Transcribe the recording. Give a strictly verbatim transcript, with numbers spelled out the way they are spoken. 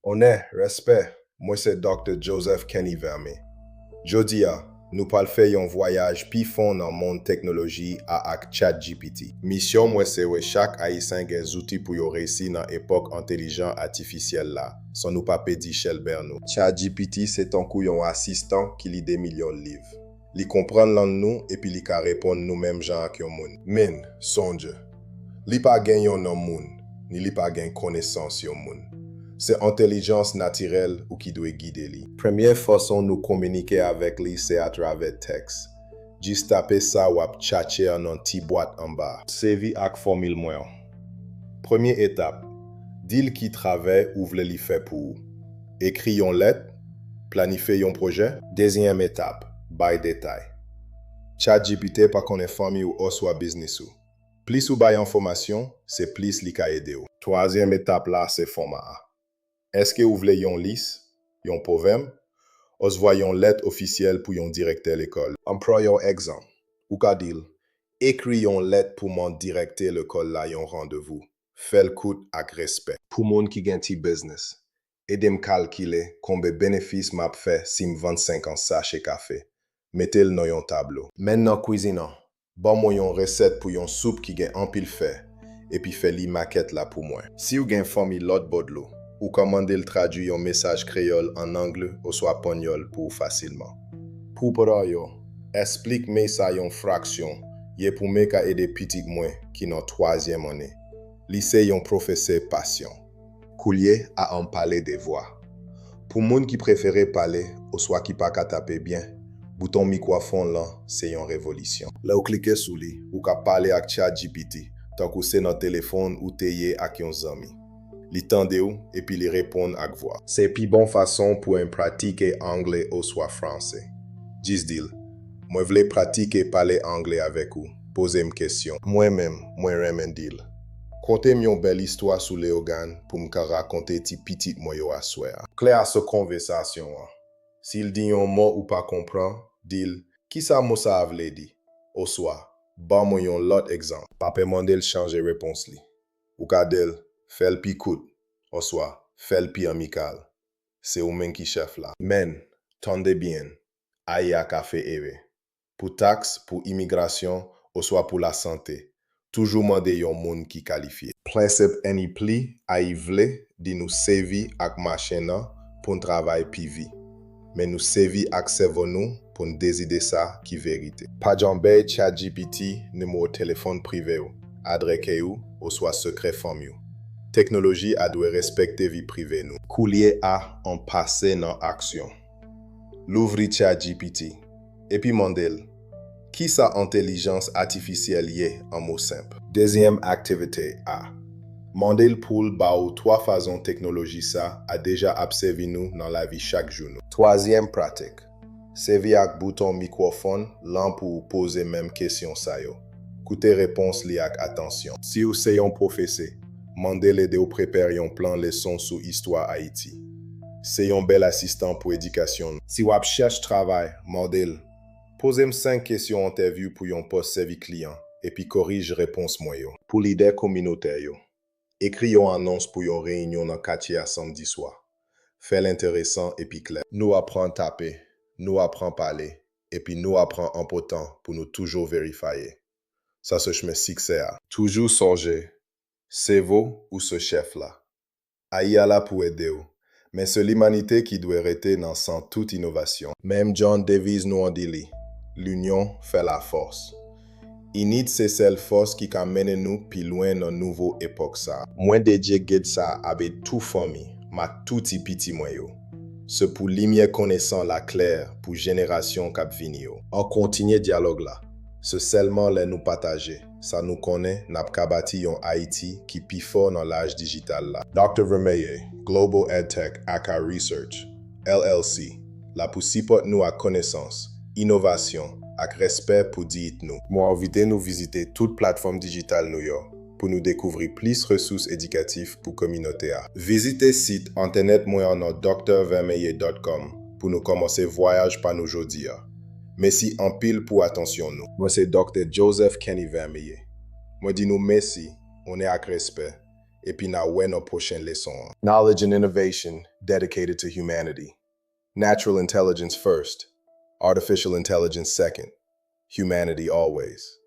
Onè, respè, mwen se Doktè Joseph Kenny Verme. Jodi a, nou pral fè yon vwayaj pi fon nan mond teknoloji a ak ChatGPT. Misyon mwen se wè chak Ayisyen gen zouti pou yo reyisi nan epòk entèlijans atifisyèl la, san nou pa pèdi chèlbè nou. ChatGPT se tankou yon asistan ki li de milyon liv. Li konprann lang nou epi li ka reponn nou menm jan ak yon moun. Men, sonje, li pa gen yon non moun, ni li pa gen konesans yon moun. Se entèlijans natirèl ou ki dwe gide li. Premye fason nou kominike avèk li se atravè tèks. Jis tape sa w ap tchatche an nan ti bwat anba. Sèvi ak fòmil mwen an. Premye etap, di l ki travay ou vle li fè pou ou. Ekri yon lèt, planifye yon pwojè. Dezyèm etap, bay detay. ChatGPT pa konnen fanmi w oswa biznis ou. Plis ou bay enfòmasyon, se plis li ka ede w. Twazyèm etap la se fòma a. Èske ou vle yon lis, yon pwovèb, oswa yon lèt ofisyèl pou yon direktè lekòl? Ann pran yon egzanp. Ou ka di l, ekri yon lèt pou manm direktè lekòl la yon randevou. Fè l kout ak respè. Pou moun ki gen ti biznis, ede m kalkile konbe benefis m ap fè si m vann senkant sachè kafe. Mete l nan yon tablo. Men nan kwizin an, ban mwen yon resèt pou yon soup ki gen anpil fè, epi fè li makèt la pou mwen. Si w gen fanmi lòt bò dlo, ou ka mande l tradui yon mesaj kreyòl an anglè oswa panyòl pou ou fasilman. Pou paran yo, esplik men sa yon fraksyon ye pou men ka ede pitit mwen ki nan twazyèm ane. Li se yon pwofesè pasyan. Koulye a ann pale de vwa. Pou moun ki prefere pale oswa ki pa ka tape byen, bouton mikwofòn lan se yon revolisyon. Lè w klike sou li, ou ka pale ak ChatGPT tankou se nan telefòn ou te ye ak yon zanmi. Li tande w epi li reponn ak vwa. Se pi bon fason pou w pratike anglè oswa franse. Jis di l, mwen vle pratike pale anglè avèk ou. Poze m kesyon. Mwen menm, mwen renmen di l, konte m yon bèl istwa sou Leyogàn pou m ka rakonte ti pitit mwen yo aswè a. Klè a sou konvèsasyon an. Si l di yon mo ou pa konprann, di l, kisa mo sa a vle di? Oswa, ban mwen yon lòt egzanp. Pa pè mande l chanje repons li. Ou ka di l, fè l pi kout, oswa, fè l pi amikal. Se ou menm ki chèf la. Men, tande byen, A I a ka fè erè. Pou taks, pou imigrasyon, oswa pou lasante, toujou mande yon moun ki kalifye. Prensip Any Plea, A I vle di nou sèvi ak machin nan pou n travay pi vit, men nou sèvi ak sèvo nou pou n deside sa ki verite. Pa janm bay ChatGPT nimewo telefòn prive w, adrès kay ou, oswa sekrè fanmi w. Teknoloji a dwe respekte vi prive nou. Koulye a ann pase nan aksyon. Louvri ChatGPT, epi mande l, kisa entèlijans atifisyèl ye an mo senp? Dezyèm aktivite a. Mande l pou l ba ou twa fason teknoloji sa a deja ap sèvi nou nan lavi chak jou nou. Twazyèm pratik. Sèvi ak bouton mikwofòn lan pou w poze menm kesyon sa yo. Koute repons li ak atansyon. Si w se yon pwofesè, mande l ede w prepare yon plan leson sou istwa Ayiti. Se yon bèl asistan pou edikasyon nou. Si w ap chèche travay, mande l, poze m senk kesyon entèvyou pou yon pòs sèvis kliyan, epi korije repons mwen yo. Pou lidè kominotè yo, ekri yon anons pou yon reyinyon nan katye a samdi swa. Fè l enteresan epi klè. Nou aprann tape, nou aprann pale, epi nou aprann enpòtan pou nou toujou verifye. Sa se chemen siksè a. Toujou sonje, sèvo ou se chèf la. A I a la pou ede w, men se limanite ki dwe rete nan sant tout inovasyon. Menm jan deviz nou an di li, linyon fè lafòs. Inite se sèl fòs ki ka mennen nou pi lwen nan nouvo epòk sa a. Mwen dedye gid sa a avèk tout fanmi m ak tout ti piti mwen yo. Se pou limyè konesans la klè pou jenerasyon k ap vini yo. Ann kontinye dyalòg la. Se sèlman lè nou pataje sa nou konnen n ap ka bati yon Ayiti ki pi fò nan laj dijital la. Doktè Vermeille, Global EdTech aka Research, L L C, la pou sipòte nou ak konesans, inovasyon, ak respè pou diyite nou. Mwen envite nou vizite tout platfòm dijital nou yo pou nou dekouvri plis resous edikatif pou kominote a. Vizite sit entènèt mwen an nan docteur vermeille dot com pou nou kòmanse vwayaj pa nou jodi a. Mèsi anpil pou atansyon nou. Mwen se Doktè Joseph Kenny Vermeille. Mwen di nou mèsi, onè ak respè, epi n a wè nan pwochen leson an. Knowledge and innovation dedicated to humanity. Natural intelligence first, artificial intelligence second, humanity always.